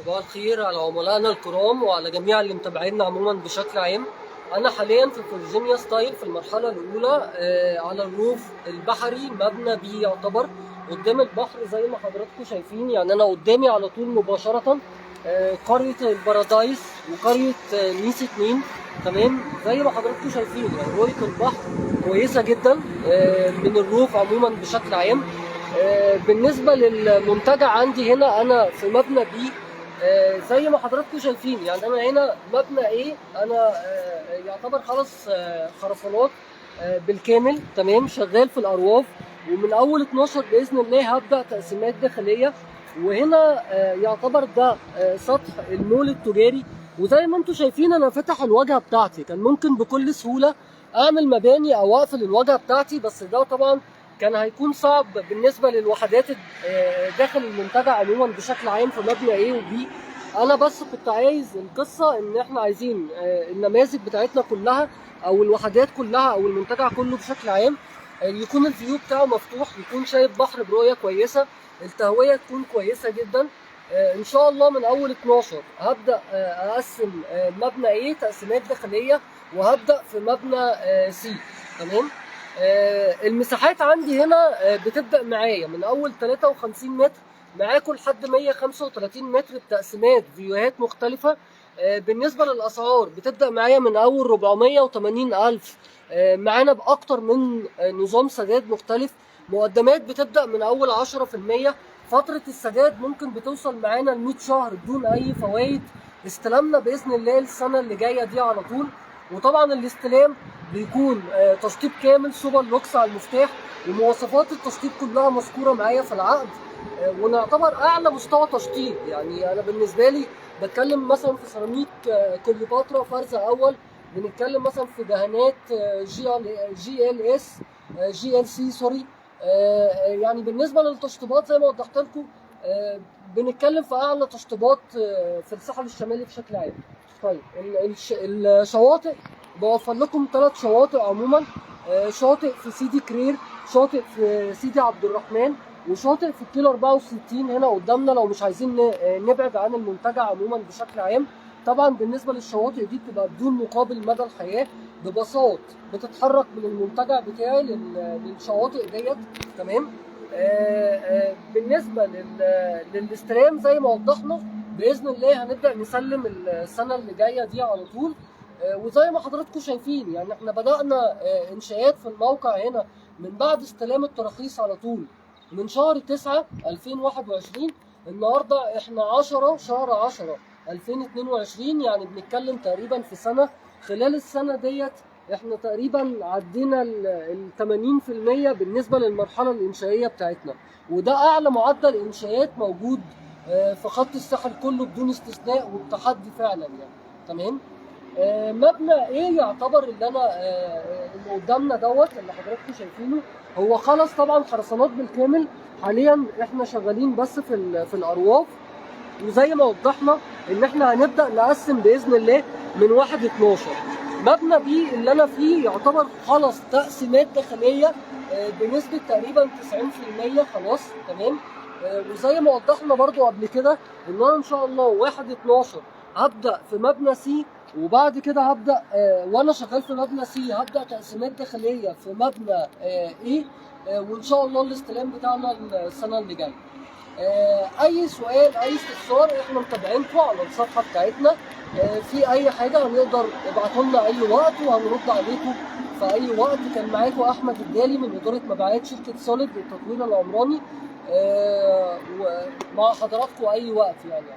صباح الخير على عملائنا الكرام وعلى جميع اللي متابعينا عموما بشكل عام. انا حاليا في فيرجينيا ستايل في المرحلة الاولى، على ال roof البحري، مبنى B يعتبر قدام البحر زي ما حضراتكم شايفين. يعني انا قدامي على طول مباشرة قرية البارادايس وقرية نيس 2. تمام، زي ما حضراتكم شايفين يعني رؤية البحر كويسة جدا من ال roof عموما بشكل عام. بالنسبة للمنتجع عندي هنا انا في مبنى B، زي ما حضراتكم شايفين. يعني انا هنا مبنى A، انا يعتبر خلص خرسانات بالكامل. تمام، شغال في الارواف، ومن اول 12 باذن الله هبدا تقسيمات داخلية. وهنا يعتبر ده سطح المول التجاري. وزي ما انتم شايفين انا فاتح الواجهة بتاعتي، كان ممكن بكل سهولة اعمل مباني او اقفل الواجهة بتاعتي، بس ده طبعا كان هيكون صعب بالنسبة للوحدات داخل المنتجع عموما بشكل عام في مبنى A و B. انا بس كنت عايز القصة ان احنا عايزين النماذج بتاعتنا كلها او الوحدات كلها او المنتجع كله بشكل عام يكون ال view بتاعه مفتوح، يكون شايف بحر برؤية كويسه، التهويه تكون كويسة جدا. ان شاء الله من اول 12 هبدا اقسم مبنى A تقسيمات داخلية، وهبدا في مبنى C. تمام، المساحات عندي هنا بتبدا معايا من اول 53 متر معاكم لحد 135 متر بتقسيمات view هات مختلفة. بالنسبة للاسعار بتبدا معايا من اول 480 الف، معانا باكتر من نظام سداد مختلف. مقدمات بتبدا من اول 10%، فترة السداد ممكن بتوصل معانا ل 100 شهر بدون اي فوائد. استلامنا باذن الله السنة اللي جاية دي على طول، وطبعا الاستلام بيكون تشطيب كامل super lux على المفتاح، ومواصفات التشطيب كلها مذكورة معايا في العقد، ونعتبر اعلى مستوى تشطيب. يعني انا بالنسبة لي بتكلم مثلا في سيراميك كليوباترا فرز اول، بنتكلم مثلا في دهانات جي ال GLS، GLC sorry. يعني بالنسبة للتشطيبات زي ما وضحت لكم، بنتكلم في اعلى تشطيبات في الساحل الشمالي بشكل عام. طيب، الشواطئ بوفر لكم 3 شواطئ عموما، شاطئ في سيدي كرير، شاطئ في سيدي عبد الرحمن، وشاطئ في الكيلو 64 هنا قدامنا لو مش عايزين نبعد عن المنتجع عموما بشكل عام. طبعا بالنسبة للشواطئ دي بتبقى بدون مقابل مدى الحياه، بباصات بتتحرك من المنتجع بتاعي للشواطئ ديت. تمام، بالنسبة للاستلام زي ما وضحنا باذن الله هنبدا نسلم السنة اللي جاية دي على طول. وزي ما حضراتكم شايفين يعني احنا بدانا انشاءات في الموقع هنا من بعد استلام التراخيص على طول من شهر 9 2021. النهارده احنا 10 شهر 10 2022، يعني بنتكلم تقريبا في سنة. خلال السنة ديت احنا تقريبا عدينا ال 80% بالنسبة للمرحلة الانشائيه بتاعتنا، وده اعلى معدل انشاءات موجود في خط الساحل كله بدون استثناء والتحدي فعلا يعني. تمام، مبنى A يعتبر اللي انا اللي قدامنا دوت اللي حضراتكم شايفينه هو خلص طبعا خرسانات بالكامل. حاليا احنا شغالين بس في الارواف، وزي ما وضحنا ان احنا هنبدا نقسم باذن الله من 1 12. مبنى B اللي انا فيه يعتبر خلص تقسيمات داخلية بنسبة تقريبا 90% خلاص. تمام، وزي ما وضحنا برضو قبل كده ان انا ان شاء الله 1 12 هبدا في مبنى C، وبعد كده هبدا وانا شغال في مبنى C هبدا تقسيمات داخلية في مبنى A، وان شاء الله الاستلام بتاعنا السنة اللي جاية. اي سؤال اي استفسار احنا متابعينكم على الصفحة بتاعتنا، في اي حاجة هنقدر ابعتوا لنا اي وقت وهنرد عليكم في اي وقت. كان معاكم احمد الدالي من ادارة مبيعات شركة سوليد للتطوير العمراني، ومع حضراتكم اي وقت يعني.